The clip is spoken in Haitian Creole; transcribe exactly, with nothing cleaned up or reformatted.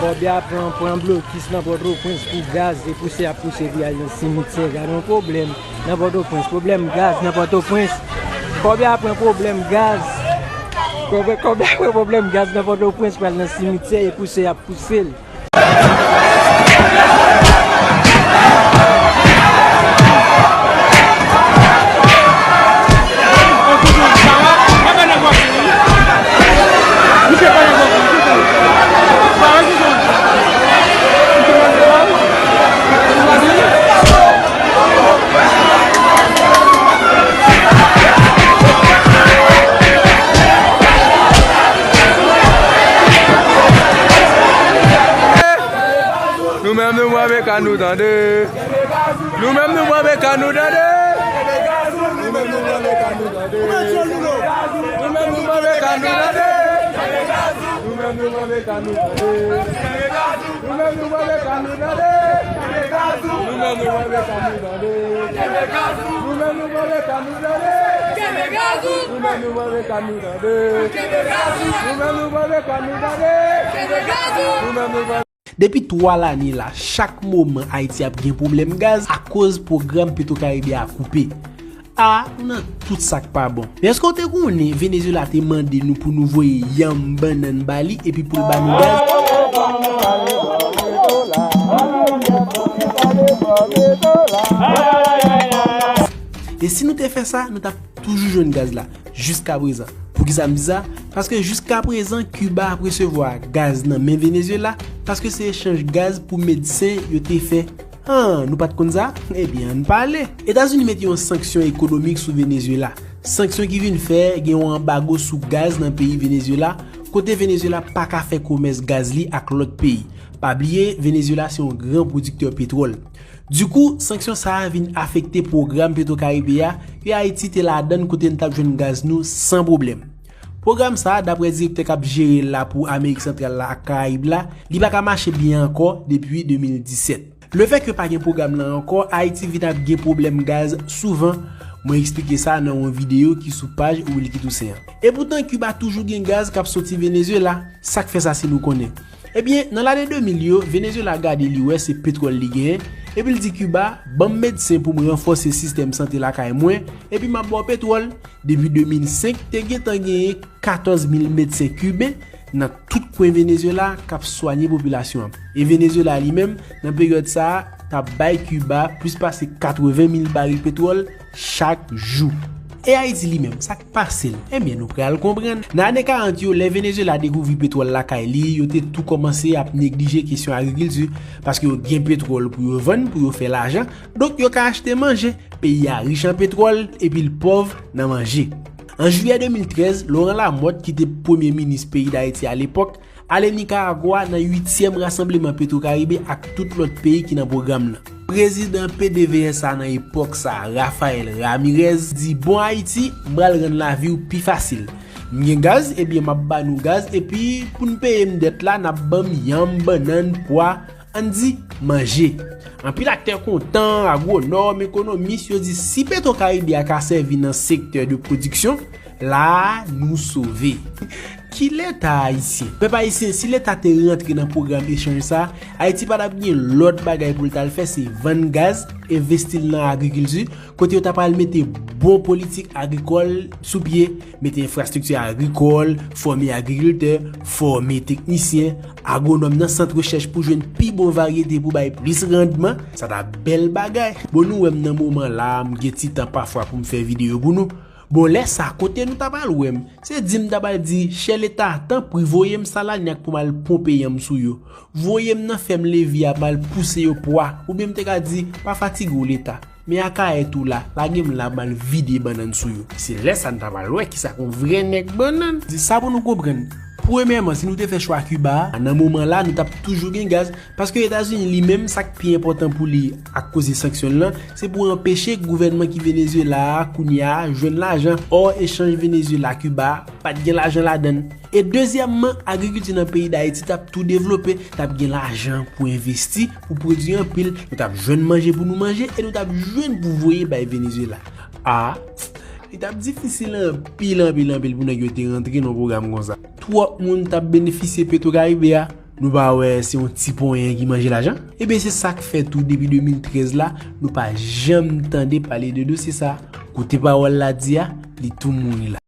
Kòbya pran, pran blokis nan Pòtoprens pou gaz e pouse y ap pouse pou y al nan simityè. Gade yon pwoblèm nan Pòtoprens. Pwoblèm gaz nan Pòtoprens. Kòbya pran pwoblèm gaz. Kòbya, kòbya pran pwoblèm gaz nan Pòtoprens pou y al nan simityè e pouse y ap pouse l. Nou menm nou pran peka nou tande. Nou menm nou pran peka nou tande. Nou menm nou pran peka nou tande. Nou menm nou pran peka nou tande. Nou menm nou pran peka nou tande. Nou menm nou pran peka nou tande. Nou menm nou pran peka nou tande. Nou menm nou pran peka nou tande. Nou menm nou pran peka nou tande. Nou menm nou pran peka nou tande. Nou menm nou pran Depi twa lane la, chak moman Ayiti ap gen pwoblèm gaz akoz pwogram Petwokaribe a koupe. A, nou nan tout sa k pa bon. Men èske w te konnen Venezuela te mande nou pou nou voye yanm, bannann ba li epi pou l ba nou gaz? E si nou te fè sa, nou t ap toujou jwenn gaz la, jiskaprezan. Poukisa m di sa? Paske jiskaprezan, Kiba ap resevwa gaz nan men Venezuela, paske se echanj gaz pou medsen yo te fè. Han, nou pa t konn sa? Ebyen, ann pale. Etazini mete yon sanksyon ekonomik sou Venezuela. Sanksyon ki vin fè gen yon anbago sou gaz nan peyi Venezuela, kote Venezuela pa ka fè komès gaz li ak lòt peyi. Pa bliye, Venezuela se yon gran pwodiktè petwòl. Dikou, sanksyon sa a vin afekte pwogram Petwokaribe a, ke Ayiti te ladann, kote n t ap jwenn gaz nou san pwoblèm. Pwogram sa a, daprè direktè k ap jere l la pou Amerik Santral la ak Karayib la, li pa ka mache byen ankò depi de mil disèt. Lefètke pa gen pwogram lan ankò, Ayiti vin ap gen pwoblèm gaz souvan. Mwen eksplike sa nan yon videyo ki sou paj Wilky Toussaint an. Epoutan, Kiba toujou gen gaz k ap soti Venezuela. Sa k fè sa, si nou konnen? Ebyen, nan lane de mil yo, Venezuela gade, li wè se petwòl li genyen, epi l di Kiba, "Ban m medsen pou m ranfòse sistèm sante lakay mwen, epi m ap ba w petwòl." Depi de mil senk, te gentan genyen katòz mil medsen kiben nan tout kwen Venezuela k ap swanye popilasyon an. E Venezuela li menm, nan peryòd sa a, t ap bay Kiba plis pase katreven mil baril petwòl chak jou. E Ayiti li menm, sa k pase l? Ebyen, nou pral konprann. Nan ane karant yo, lè Venezuela dekouvri petwòl lakay li, yo te tou kòmanse ap neglije kesyon agrikilti, paske yo gen petwòl pou yo vann, pou yo fè lajan, donk yo ka achte manje. Peyi a rich an petwòl, epi l pòv nan manje. An jiyè de mil trèz, Laurent Lamothe, ki te premye minis peyi Dayiti alepòk, ale Nikaragwa nan uityèm rasanbleman Petwokaribe ak tout lòt peyi ki nan pwogram nan. Prezidan P D V S A nan epòk sa a, Rafael Ramirez, di, "Bon Ayiti, m pral rann lavi w pi fasil. M gen gaz, ebyen m ap ba nou gaz, epi pou n peye m dèt la, n ap ban m yanm, bannann, pwa, ann di, manje." Anpil aktè kontan, agwonòm, ekonomis, yo di si Petwokaribe a ka sèvi nan sektè de pwodiksyon, la a, nou sove. Ki Leta ayisyen? Pèp ayisyen, si Leta te rantre nan pwogram echanj sa a, Ayiti pa t ap gen lòt bagay pou l t al fè, se vann gaz, envesti l nan agrikilti, kote yo ta pral mete bon politik agrikòl sou pye, mete enfrastrikti agrikòl, fòme agrikiltè, fòme teknisyen, agwonòm nan sant rechèch pou jwenn pi bon varyete pou bay plis randman, sa ta bèl bagay. Bon, nou wè m nan moman la a, m gen ti tan pafwa pou m fè videyo pou nou. Bon, lè sa, kote nou ta pral wè m? Se di m ta pral di, "Chè Leta, tanpri, voye m sa lanyak pou m al ponpe yanm sou yo. Voye m nan fèm Levi a, m al pouse yo pwa." Oubyen m te ka di, "Pa fatige w, Leta. Men akayè tou la, lage m la, m al vide bannann sou yo." Se lè sa n ta pral wè kisa k yon vrè nèg bannann. Di sa pou nou konprann. Premyèman, si nou te fè chwa Kiba a, nan moman la, nou t ap toujou gen gaz, paske Etazini li menm, sa k pi enpòtan pou li ak koze sanksyon l lan, se pou anpeche gouvènman ki Venezuela a, kounye a, jwenn lajan. Ò, echanj Venezuela-Kiba pa t gen lajan ladan l. E dezyèmman, agrikilti nan peyi Dayiti t ap tou devlope, t ap gen lajan pou envesti, pou pwodui anpil, nou t ap jwenn manje pou nou manje e nou t ap jwenn pou voye bay Venezuela. A, li t ap difisil anpil, anpil, anpil pou nèg yo te rantre nan pwogram konsa. Twòp moun t ap benefisye Petwokaribe a, Nou pa wè se yon ti ponyen ki manje lajan? Ebyen se sa k fè tou depi de mil trèz la, nou pa janm tande pale de dosye sa. Kote pawòl la di a, li tou mouri la.